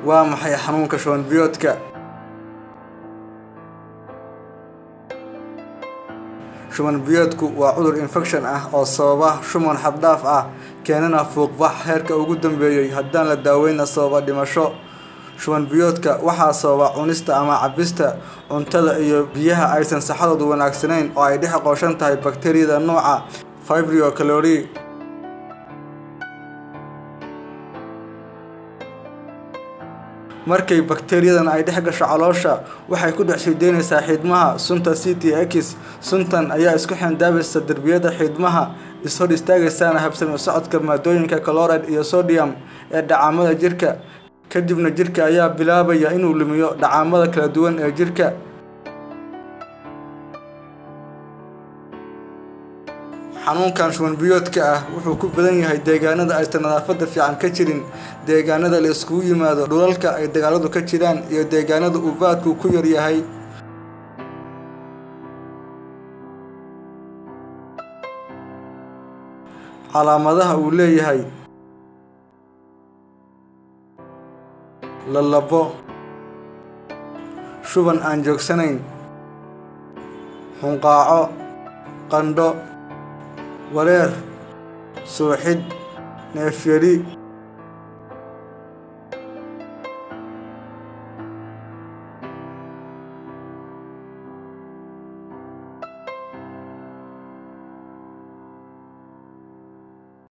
Waa maxay xanuunka shuban biyoodka? Shuban biyoodku waa cudur infekshan ah oo sababa shuban xad dhaaf ah, keenana fuuqbax heerka ugu dambeeyay, haddaan la daaweynna sababa dhimasho. Shuban biyoodka waxaa sababa cunista ama cabbista cuntada iyo biyaha aysan saxadoodu wanaagsanayn oo ay dhex qooshan tahay bakteeriyada nooca Vibrio cholerae. Markay bakteeriyadan ay dhex gasho caloosha, waxay ku dhex sii deynaysaa xiidmaha sunta CTX. Suntan ayaa isku xayndaabeysa derbiyada xiidmaha, is hor istaagaysaana habsami u socodka maaddooyinka chloride iyo sodium ee dheecaamada jirka. Kadibna jirka ayaa bilaabaya inuu lumiyo dheecaamada kala duwan ee jirka. Xanuunkan shuban biyoodka ah wuxuu ku badan yahay deegaanada aysan nadaafadda fiican ka jirin, deegaanada la isugu yimaado, dhulalka ay dagaaladu ka jiraan iyo deegaanada uu baadku ku yar yahay. Calaamadaha uu leeyahay: lalabo, shuban aan joogsanayn, hunqaaco, qandho, wareer, suuxid, neef yari.